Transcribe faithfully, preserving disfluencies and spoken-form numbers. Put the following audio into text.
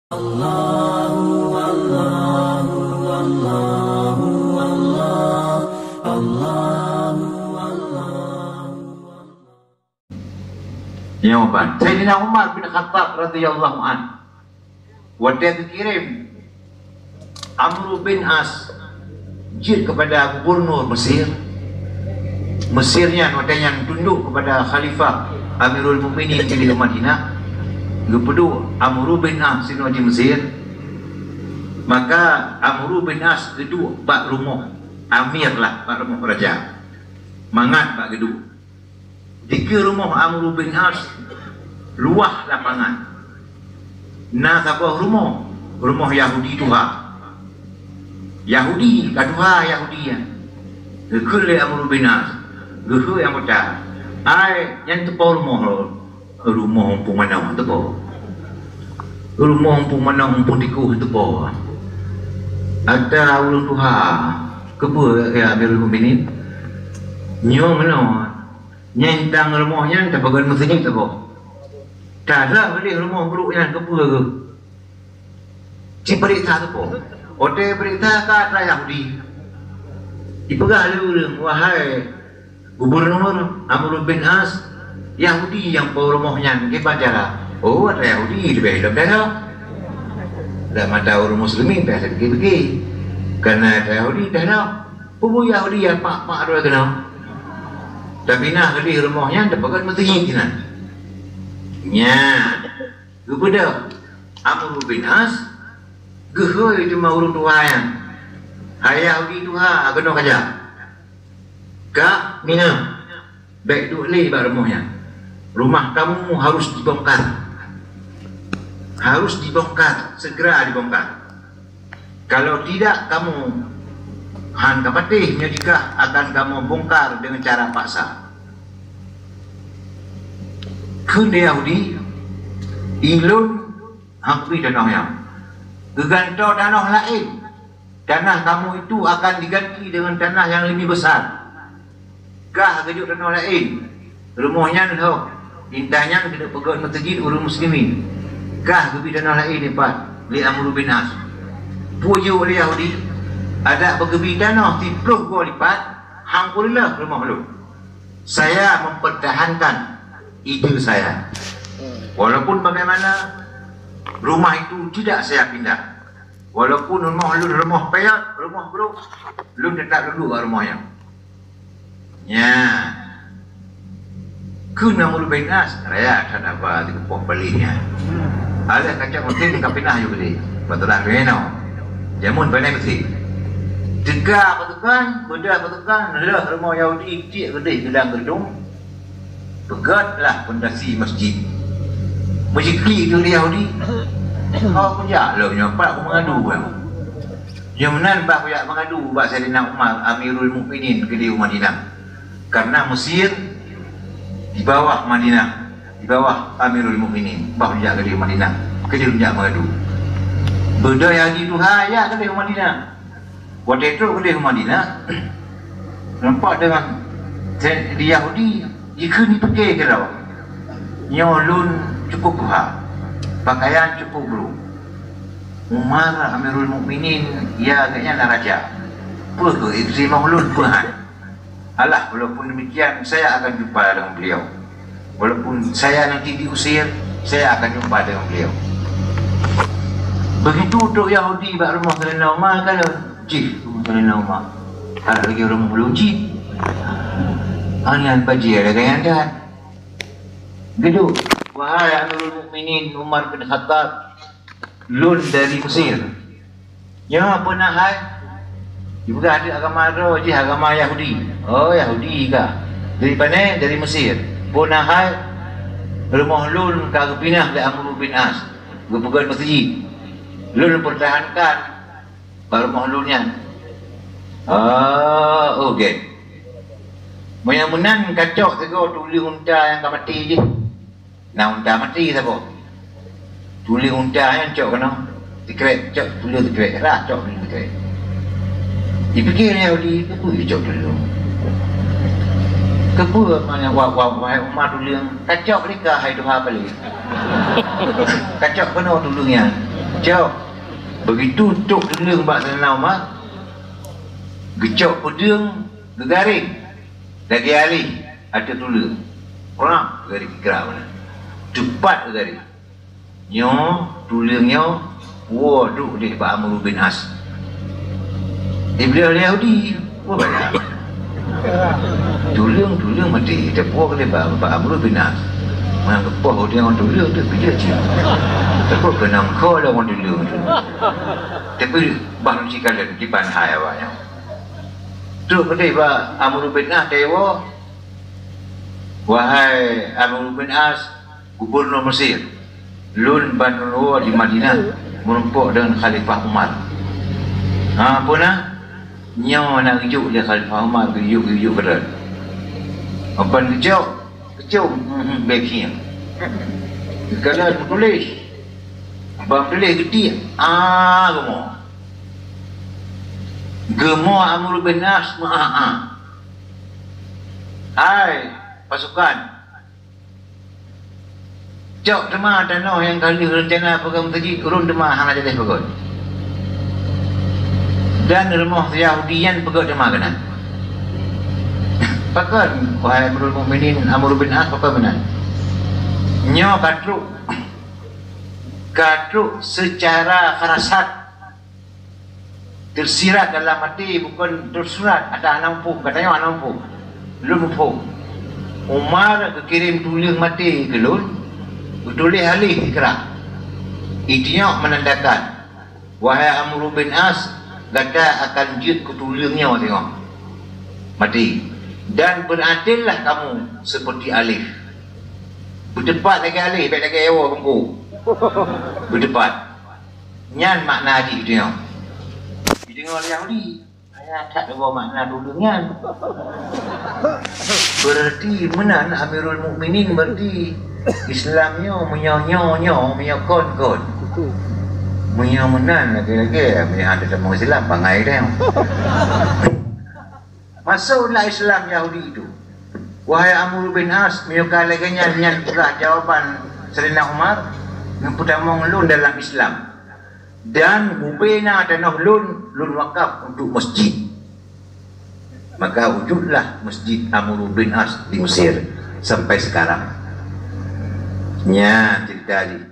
Allahu, Allahu, Allahu, Allah, Allahu, Allahu. Nyoe ban Saidina Umar bin Khattab radhiyallahu anhu, watée geukirém Amr bin As jeuet kepada gubernur Mesir. Mesir nyan watée nyan tunduk kepada Khalifah Amirul Mukminin di Madinah. Geupeuduek Amr bin As sinoe di Mesir. Maka Amr bin As geuduek bak rumoh amir lah, bak rumoh raja. Mangat bak geuduek. Dikeue rumoh Amr bin As luwah lapangan. Na saboh rumoh, rumoh Yahudi tuha. Yahudi ka tuha Yahudi nyan. Geukheun lé Amr bin As, geuhôi anggota, "Ai, nyan teupo rumoh lôn." "Rumoh muphom manoe teupo. Rumoh muphom manoe, muphom tikôh teupo. Ata ulôn tuha, keupeue ya Amirul Mukminin?" "Nyoe meunoe, nyan tang rumoh nyan tapeugöt meuseujid saboh. Talah leubeh rumoh brôk nyan keupeue geuh?" Ci peuriksa teupo. Watée peuriksa ka atra Yahudi. Ipeugah lé ureuëng, "Wahai Gubernur Amr bin As, Yahudi nyang po rumoh nyan, kiban cara?" "Oh, atra Yahudi leubeh lom tanoh." Lam mata ureuëng Muslimin biasa pike-pike. Karena atra Yahudi tanoh. Peue Yahudi nyang pak-pak droe keunoe. Tapi na leubeh rumoh nyan tapeugöt meuseujid sinan. Nyan. Geubeudôh Amr bin As, geuhôi teuma ureuëng tuha nyan. "Hai Yahudi tuha, keunoe kajak. Kak Mina, bék duek lé bak rumoh nyan. Rumah kamu harus dibongkar. Harus dibongkar, segera dibongkar. Kalau tidak, kamu han ka patéh, nyoe jikah akan kamoe bongkar dengan cara paksa." Kheun lé Yahudi, "Ulôn han kubi tanoh nyan. Geugantoe tanoh laén. Tanah kamu itu akan diganti dengan tanah yang lebih besar. Kah geujok tanoh laén. Rumoh nyan lheueh, intat nyan keuneuk peugöt meuseujid ureuëng muslimin. Kah geubi tanoh laén dipat lé Amr bin As." Peue jaweueb lé Yahudi, "Adak beugeubi tanoh siplôh goe lipat, han kureuloh rumoh lôn. Saya mempertahankan ide saya. Walaupun bagaimana, rumah itu tidak saya pindah. Walaupun rumoh lôn rumoh payot, rumoh brôk, lôn teutap lôn duek bak rumoh nyan." Nyan. Kheun Amr bin As, raya that haba teukeupah paléh nyan. Alah kacok meutin ka pinah yue keudeh. Beuteulah keunoe. Jameun pane meutin. Teuka pasukan, beudôh pasukan, lheueh rumoh Yahudi tiek keudeh geudang geudong. Peugöt lah pondasi masjid. Meujiklik tu Yahudi. Oh, kujak lom nyoe pat ku meungadu. Nyoe meunan bah kujak meungadu bak Saidina Umar, Amirul Mukminin keudeh u Madinah. Karena Mesir di bawah Madinah, di bawah Amirul Mukminin. Bah kujak keudeh u Madinah, keudeh kujak meungadu. Beudôh Yahudi tuha, jak keudeh u Madinah. Watée trok keudeh u Madinah, nampak deungon di Yahudi, jikheun jipike keudroe, "Nyoe lôn cukup tuha, pakaian cukup brôk. Umar Amirul Mukminin, ya gobnyan na raja. Peue keuh istri lôn peue han? Alah, walaupun demikian, saya akan jumpa dengan beliau. Walaupun saya nanti diusir, saya akan jumpa dengan beliau." Begitu trok Yahudi bak rumoh Saidina Umar, ka lheueh jih rumoh Saidina Umar. Ka lheueh lagée rumoh lôn jih. Nyan bajée lagée nyan that. Geuduek, "Wahai Amirul Mukminin Umar bin Khattab, lôn dari Mesir." "Nyoe peue na hai?" "Ipeugah deuek agama droe jih agama Yahudi." "Oh, Yahudi kah? Dari pane?" "Dari Mesir." "Peue na hai?" "Rumoh lôn ka geupinah lé Amr bin As, geupeugöt meuseujid. Lôn peurtahankan bak rumoh lôn nyan." "Oh, oke. Meunyoe meunan kacok sigoe tuleueng unta nyang ka maté jih." Na unta maté saboh. Tuleueng unta nyan cok keunoe, sikrek, cok tuleueng sikrek, rhah cok tuleueng sikrek. Jipike Yahudi, "Keupeue jicok tuleueng? Keupeue meunan wa-, wa-, wahai umat tuleueng? Kacok lé kah hai tuha paléh. Kacok keunoe tuleueng nyan." Cok, begitu trok tuleueng bak Saidina Umar, geucok peudeueng, geugaréng lagèe aléh ateueh tuleueng. Prap, geugaréng ikra meunan. Teupat geugaréng. Nyoe tuleueng nyoe woe duek lé bak Amr bin As. Di beudoh Yahudi, woe bala. Tuleueng-tuleueng maté, teupuwoe lé bak, bak Amr bin As. Meunan geupoh udeb ngon tuleueng tu, pih jeuet cit. Teupeue keunong kho lom ngon tuleueng tu. Tapi bah lôn sikalon kiban hai awaknyan. Trok keudeh bak Amr bin As, teuwoe, "Wahai Amr bin As, gubunur Mesir, lôn ban lôn woe di Madinah meurumpok deungon Khalifah Umar." "Ha, peue na?" "Nyoe na geujok lé Khalifah Umar, geujok, geujok keudroe." Ban geujok, geucom, hmm, bèk hieng. Geukalon meutuléh. Ban meutuléh geutiek, a, geumoe. Geumoe Amr bin As meu'ah-ah. "Hai pasukan, cok teuma tanoh nyang ka lheueh reuncana peugöt meuseujid, ureueng teuma hana jadeh peugöt. Dan rumoh Yahudi nyan peugöt teuma keunan." "Pakon, wahai Amirul Mukminin Amr bin As, pakon meunan?" "Nyoe ka trok, ka trok seucara firasat." Teusirat dalam até, bukon teusurat, ata hana muphom, gata nyoe hana muphom. Lôn muphom. Umar geukirém tuleueng maté keu lôn, geutuléh aléh ikra. Itinyok meunandakan, "Wahai Amr bin As, gata akan jeuet keu tuleueng nyoe singoh maté. Dan beuadillah kamu seperti aléh." Beuteupat lagèe aléh, bèk lagèe woe bungkôh. Beuteupat. Nyan makna jih tu nyoe. Jideungoe lé Yahudi, "Ayah that deungoe makna tuleueng nyan." Berarti meunan Amirul Mukminin, berarti Islam nyoe meunyoe nyoe nyoe, meunyoe kon kon. Meunyoe meunan lagèe-lagèe, meunyoe hana tamong Islam, bangai teuh. Masuklah Islam Yahudi itu. Wahai Amr bin As, meunyoe ka lagèe nyan, nyan pula jawaban Saidina Umar, neupeutamong lôn dalam Islam. Dan mubena tanoh lôn, lôn wakaf untuk masjid. Maka wujudlah Masjid Amr bin As di Mesir sampai sekarang. Nyan cerita jih.